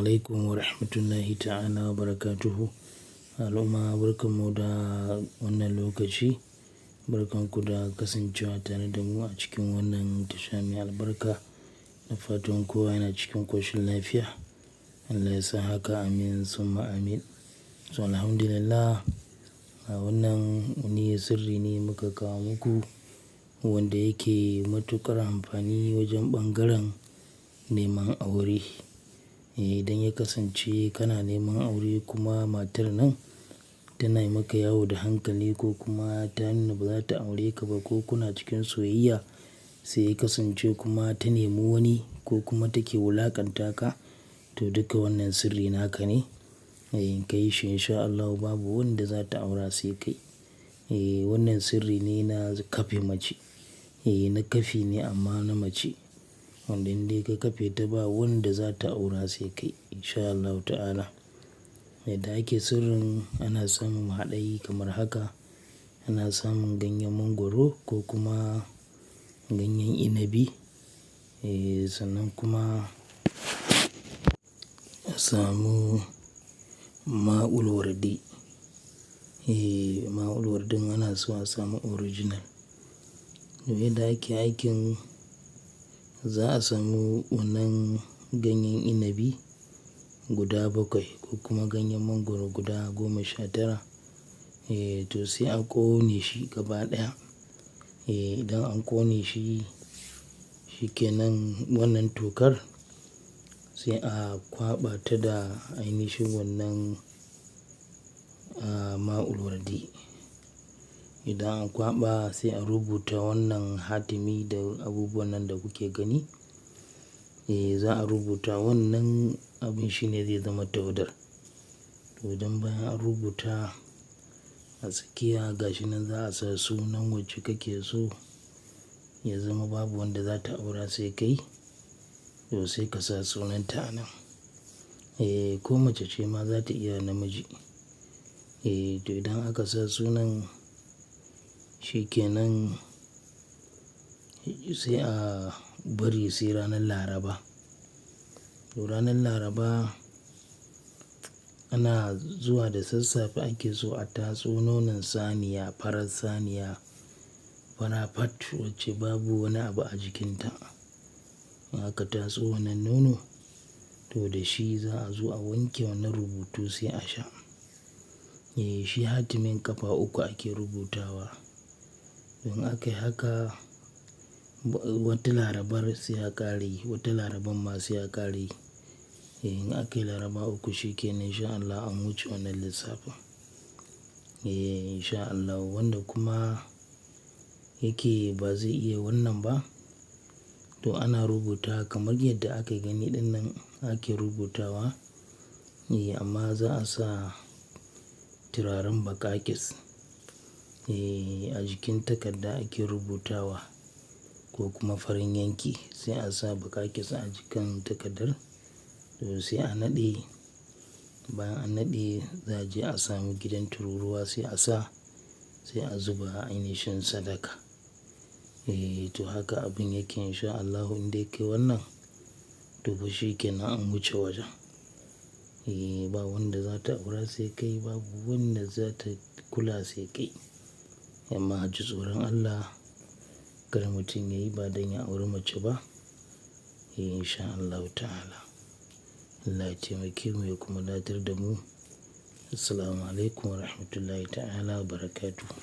Alaikum wa rahmatullahi ta'ala wa barakatuhu. Al'umma, barkanmu da wannan lokaci. Barkanku da kasancewa tare da mu a cikin wannan tasha mai albarka. Da fatan kowa yana cikin ƙoshin lafiya. Allah ya sa haka, amin summa amin. So alhamdulillah, a wannan wani sirri ne muka kawo muku wanda yake matuƙar amfani wajen ɓangaren neman aure. Idan ya kasance kana neman aure kuma matar nan tana yi maka yawo da hankali ko kuma ta nuna ba za ta aure ka ba ko kuna cikin soyayya sai ya kasance kuma ta nemi wani ko kuma take wulaƙanta ka, to duka wannan sirri naka ne. In ka yi shi in sha Allahu babu wanda za ta aura sai kai. Wannan sirri ne na kafe mace. Na kafi ne amma na mace. Wanda in dai ka kafe ta ba wanda za ta aura sai kai in sha Allahu ta'ala. Yadda ake sirrin, ana samun mahaɗai kamar haka. Ana samun ganyen mangwaro ko kuma ganyen inabi. Sannan kuma a samu ma'ul wardi. Ma'ul wardin ana so a samu original. Yadda ake aikin, za a samu wannan ganyen inabi guda bakwai ko kuma ganyen mangwaro guda 19. To sai a ƙone shi gaba ɗaya. Idan an ƙone shi, shi ke nan wannan tokar sai a kwaɓa ta da ainihin wannan, ma'ul wardi. Idan an kwaɓa sai a rubuta wannan hatimi da abubuwan nan da kuke gani. Za a rubuta wannan abun shine zai zama tawadar. To idan bayan an rubuta a tsakiya gashi nan za a sa sunan wacce kake so ya zama babu wanda za ta aura sai kai. To sai ka sa sunanta a nan. Ko mace ce ma za ta iya namiji. To idan aka sa sunan shi ke nan sai a bari sai ranar Laraba. To ranar Laraba ana zuwa da sassafe ake so a tatso nonon saniya, farar saniya, fara fat wacce babu wani abu a jikinta. In aka tatso wannan nono, to da shi za a zo a wanke wannan rubutu sai a sha. Shi hatimin ƙafa uku ake rubutawa. In aka yi haka, wata Larabar sai a ƙara yi, wata Laraban ma sai a ƙara yi. In aka yi Laraba uku shi ke nan in sha Allah an wuce wannan lissafin. In sha Allahu wanda kuma yake ba zai iya wannan ba, to ana rubuta kamar yadda aka gani ɗinnan ake rubutawa. Amma za a sa turaren baƙaƙis. A jikin takarda ake rubutawa ko kuma farin yanki sai a sa baƙaƙis a jikin takardar. To sai a naɗe. Bayan an naɗe za a je a samu gidan tururuwa sai a sa, sai a zuba ainihin sadaka. To haka abun yake in sha Allahu in dai kai wannan, to fa shi ke nan an wuce wajen. Ba wanda za ta aura sai kai, babu wanda za ta kula sai kai. Amma a ji tsoron Allah, kar mutum yayi ba don ya auri mace ba. In sha Allahu ta'ala. Allah ya taimake mu ya kuma datar da mu. Assalamu alaikum wa rahmatullahi ta'ala wa barakatuhu.